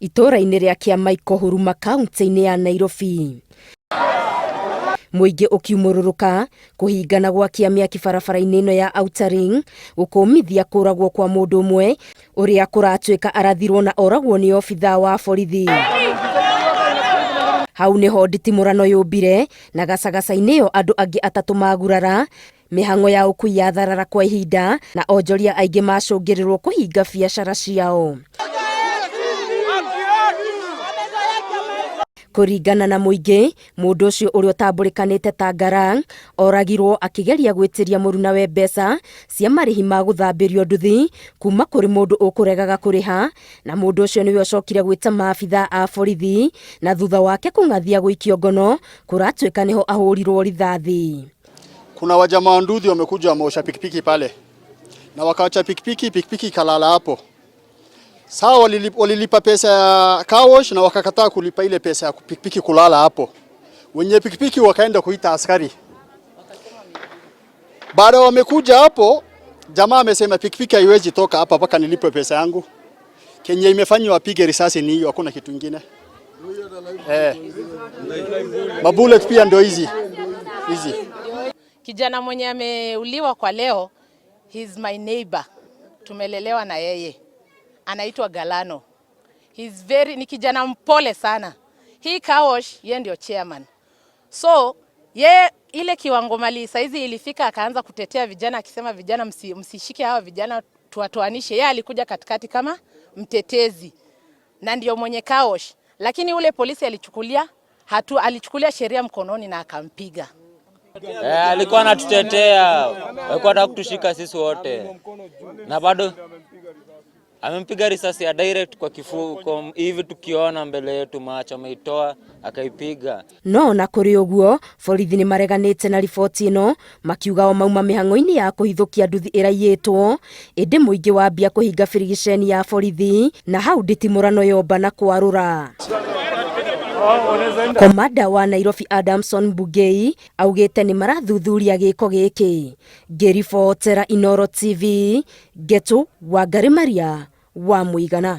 Itũũra-inĩ rĩa Kĩamaiko Huruma kaunti-inĩ ya Nairobi. Mũingĩ ũkiumũrũrũka kũhingana gwakia mĩaki barabara-inĩ ĩno ya Outer Ring gũkũmithia kũragwo kwa mũndũ ũmwe ũrĩa kũratuĩka arathirwo na oragwo nĩ obithaa wa borithi. Hau nĩho nditimũrano yũmbire na gacagaca-inĩ ĩyo andũ angĩ atatũ magurara mĩhang'o ya ũkui ya tharara kwa ihinda na onjoria aingĩ macũngĩrĩrwo kũhinga biacara ciao. Kũringana na mũingĩ, mũndũ ũcio ũrĩa ũtambũrĩkanĩte ta Garang oragirwo akĩgeria gwĩtĩria mũrunawe mbeca cia marĩhi ma gũthambĩrio nduthi kuma kũrĩ mũndũ ũkũregaga kũrĩha, na mũndũ ũcio nĩwe ũcokire gwĩta maabithaa a borithi na thutha wake kũng'athia gũikio ngono kũratuĩka nĩho ahũrirwo rithathi. Kuna wajamaa wa nduthi wamekuja wameosha pikipiki pale na wakawacha pikipiki, pikipiki ikalala hapo. Sawa, walilipa pesa ya car wash na wakakataa kulipa ile pesa ya pikipiki kulala hapo. Wenye pikipiki wakaenda kuita askari. Baada wamekuja hapo, jamaa amesema pikipiki haiwezi toka hapa mpaka nilipe pesa yangu. Kenye imefanywa wapige risasi ni hiyo, hakuna kitu kingine. Mabullet pia ndio hizi hizi. Kijana mwenye ameuliwa kwa leo, he's my neighbor. Tumelelewa na yeye. Anaitwa Galano. He's very, ni kijana mpole sana. Hii car wash, ye ndio chairman. So, ye ile kiwango mali saizi ilifika akaanza kutetea vijana akisema vijana msishike hawa vijana tuwatoanishe. Yeye alikuja katikati kama mtetezi na ndio mwenye car wash. Lakini ule polisi alichukulia alichukulia sheria mkononi na akampiga. Alikuwa anatutetea, alikuwa anataka kutushika sisi wote, na bado amempiga risasi ya direct kwa kifua hivi, tukiona mbele yetu macho, ameitoa akaipiga. No na kũrĩ ũguo borithi nĩ mareganĩte na riboti ĩno makiuga o mauma mĩhang'o-inĩ ya kũhithũkia nduthi ĩraiyĩtwo ĩndĩ mũingĩ wambia kũhinga birigiceni ya borithi na hau nditimũrano yomba na kwarũra. Komanda wa Nairobi Adamson Bungei augĩte nĩ marathuthuria gĩko gĩkĩ. Ngĩribotera Inooro TV, Ngetu Wangari Maria wa Mũigana.